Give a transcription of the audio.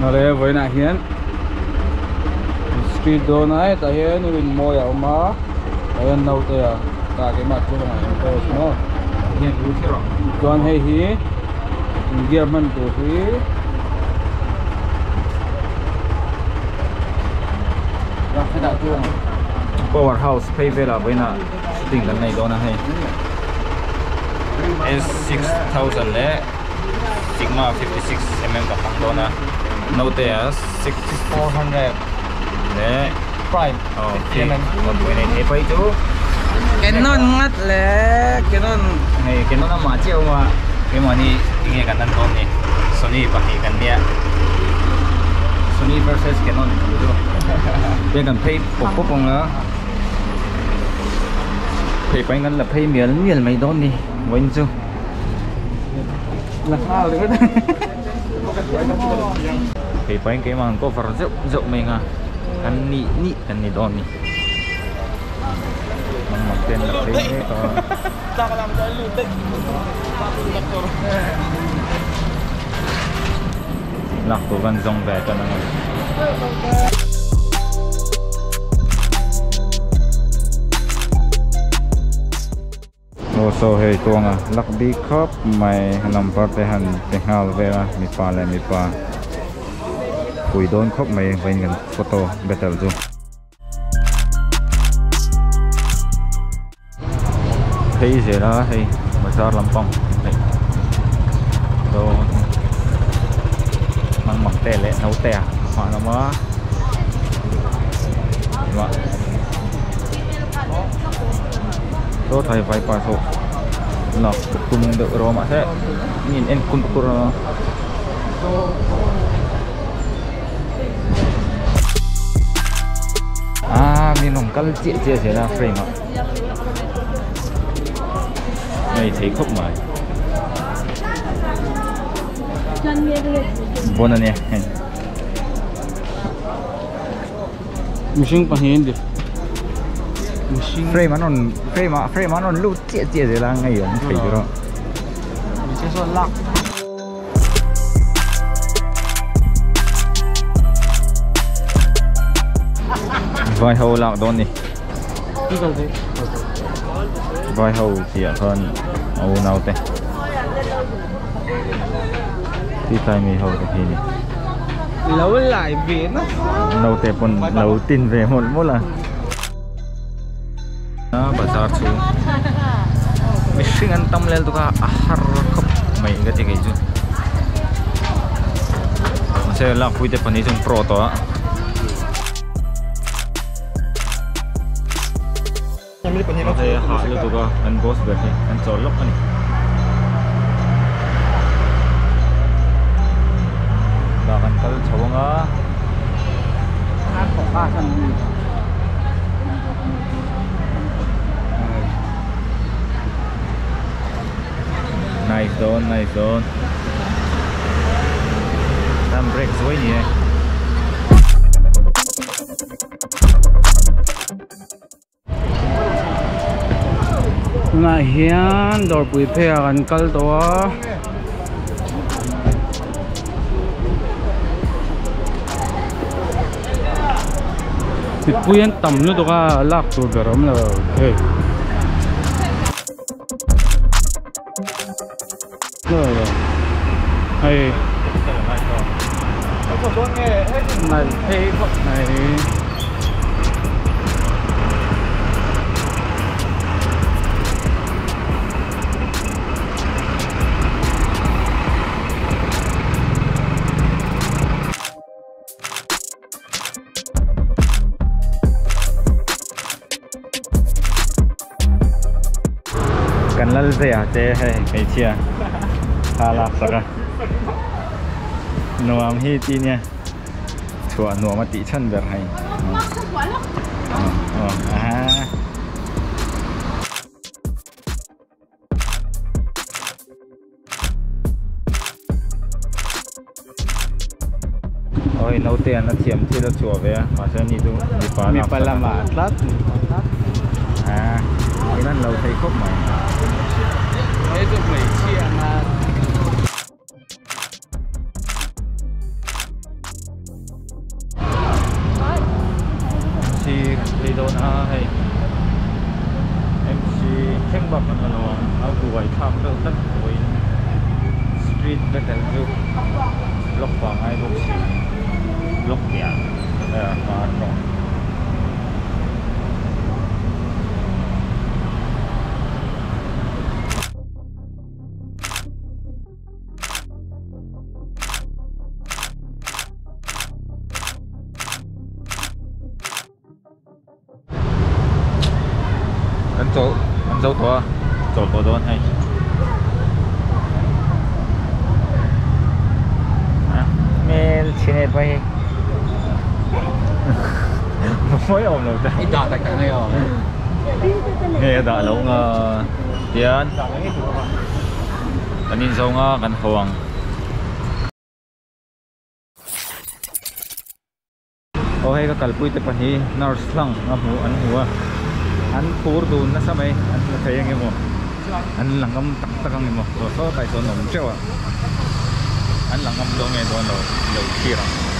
Awle vawiinah hian street dawn a hetah hian rinmawi a awm a tah hian naute a tah keimah chu ka ngaih post maw chuan hei hi gear hman tur hi Power house phei velah vawiinah shooting kan nei dawn a hei S6000 leh Sigma 56mm ka hmang dawn a note a 6400 leh Prime aw 1.8 he phei chu Canon ngat le Canon hei Canon amah chiah awm a keimahni enge kan lan dawn ni Sony pahnih kan nia Sony versus Canon chu tiang kan phei pawp pawp ang a phei pahin kan la phei mial mial mai dawn ni vawiin chu. La nghal ringawt Phei pahin keimah an cover zeuh zeuh mai ang a kan nih nih kan ni dawn ni Mangmang te an la phei mek a. Lak tur kan zawng ve tan ang a. Aw saw hei tuanga lak bik khawp mai number te han pe nghal vel a mipa leh mipa pui dawn khawp mai vawiin kan photo battle chu. Phei zel a hei bazar lampang hei dawn mangmang te leh naute a hma lama engmah saw thlai vai pa saw lak tum deuh erawh mahse mi in en kun kur a. Ah mi rawn kal chiah chiah zel a frame ah nei thei khawp mai bon a nia hei mihring pahnih an ni mihring frame an rawn frame ah frame an rawn lut chiah chiah zel a ngeiawm thei rawh hmeichhia sawn lak. Vai ho lak dawn ni vai ho tih ah khan a unau te ti tlai mi ho te hi ni lo lai ve nasa naute pawn lo tin ve mawlh mawlh a. Bazar chu mihring an tam lel tuk a a har khawp mai ka ti kei chu mahse lakpui te pahnih chu an pro tawh a. Hei a hah lutuk a kan boss ber hi kan chawl lawk a ni. Tah kan kal chho ang a. Nice dawn nice dawn Tam break zuai ni e. Tunah hian dawrpui pheiah kan kal tawh a. Mipui an tam lutuk a lak tur ber a awm lo hei. Hei nalh phei khawp mai. Kan lal zai ah te hei hmeichhia thla lak sak a nuam hi ti nia chhuah nuam a tih chhan ber hei aw Oi naute an a thiam thil a chhuah ve a mahse ani chu mipa lak mipa lamah a tlat a in an lo thei khawp mai hei chu hmeichhia anga. Kan phei dawn a hei MC thleng bak kan la lo ang a buai thlak deuh tlat vawiin street battle chu block pangai bawk si block piah hma tawng. Kan chawl an zo tawh a chawl tawh dawn hei hmel chhe nge pai mawi awm lo te I dah tak tak nge aw nge a dah lo nga tian kan in zo nga kan haw ang. Aw hei ka kalpui te pahnih nurse hlang a hmu an hmu a an phur dun nasa mai an hmu thei ang emaw an la ngam tak tak ang emaw saw saw tai sawn a awm teuh a an la ngam dawn nge dawn lo lo thlir ang.